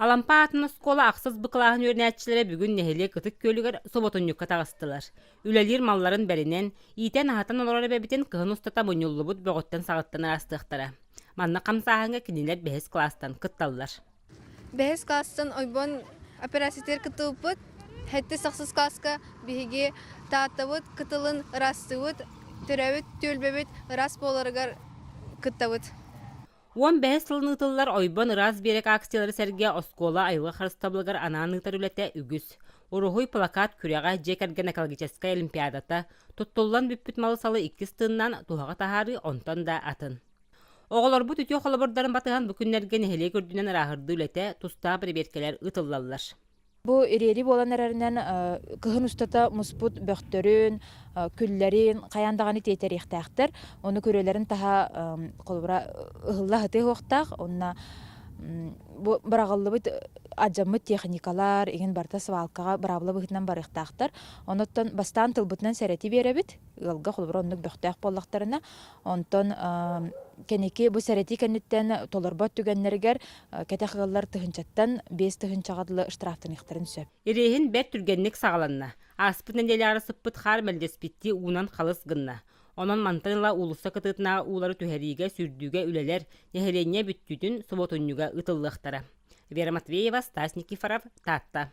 Алампа аатын оскуола ахсыс Б кылааһын үөрэнээччилэрэ бүгүн нэһилиэк Ытык Күөлүгэр субуотунньукка таҕыстылар. Үлэлиир малларын бэринэн, иитэн-аһатан олорор эбэбитин кыһын устата мунньуллубут бөҕүттэн-саҕыттан ыраастыахтара. Манна хамсааһыҥҥа кинилэр бэһис кылаастан кытталлар. Бэһис кылаастан ойбон операциятыгар кыттыбыппыт. Сэттис ахсыс кылааска биһиги Тааттабыт кытылын ыраастыыбыт, төрөөбүт түөлбэбит ыраас буоларыгар кыттабыт. 15 сылын ыытыллар Ойбон ыраас биэрэк акциялары сэргэ оскуола айылҕа харыстабылыгар анаан ыытар үлэтэ үгүс. Уруһуй, плакат күрэҕэ, дьиэ кэргэн экологическай олимпиадата, туттуллан бүппүт малы-салы иккис тыыннаан туһаҕа таһаарыы онтон да атын. Оҕолорбут үтүө холобурдарын батыһан бу күннэргэ нэһилиэк үрдүнэн ырааһырдыы үлэтэ, тустаах бэрэбиэркэлэр ыытыллаллар. Бу ириэри буолан эрэринэн кыһын устата муспут бөхтөрүн, күллэрин хайаан даҕаны тиэтэриэхтээхтэр. Ону күрүөлэрин таһа холобура ыһылла сытыа суохтаах. Онно бу быраҕыллыбыт алдьаммыт техникалар игин барыта свалкаҕа быраабыла быһыытынан барыахтаахтар. Онуттан бастаан тылбытынан сэрэтии биэрэбит. Ыалга холобура оннук бөхтөөх буоллахтарына. Онтон кэнники бу сэрэтии кэнниттэн толорбот түгэннэригэр кэтэх ыаллар тыһыынчаттан 5 тыһыынчаҕа дылы штрафтаныахтарын сөп. Ириэһин бэрт түргэнник саҕаланна. Ааспыт нэдиэлэҕэ сыппыт хаар мэлдьэспиттии уунан халыс гынна. Онон мантан ыла уулусса кытыытынааҕы уулары түһэриигэ, сүүрдүүгэ үлэлэр нэһилиэнньэ бүттүүтүн субуотунньуга ыытыллыахтара. Вера Матвеева, Стас Никифоров, Таатта.